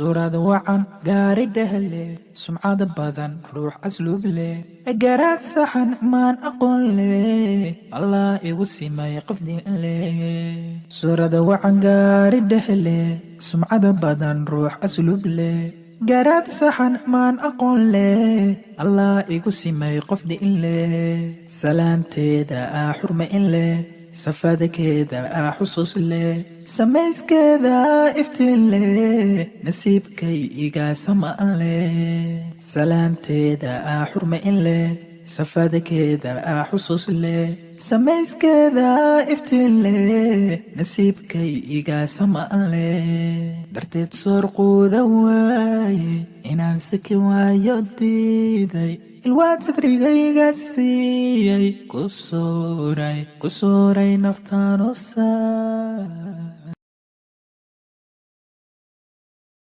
Suurad wacan, gaari dhehle, sumcad badan, ruux asluub leh, garaad saxan, maan aqoon leh, Allah igu simay qof diin leh. Suurad wacan, gaari dhehle, sumcad badan, ruux asluub leh, garaad saxan, maan aqoon leh, Allah igu simay qof diin leh. Salaanteeda aa xurma in leh, safadakeeda aa xusuus leh, samayskeeda iftiin leh, nasiibkay iga samaan leh. Salaanteeda aa xurma in leh, safadakeeda aa xusuus leh, samayskeeda iftiin leh, nasiibkay iga samaan leh. Darteed soorquuda waaye inaan saki waayo diiday, ilwaad sadrigayga siiyey, ku suuray, ku suuray naftaan u saa.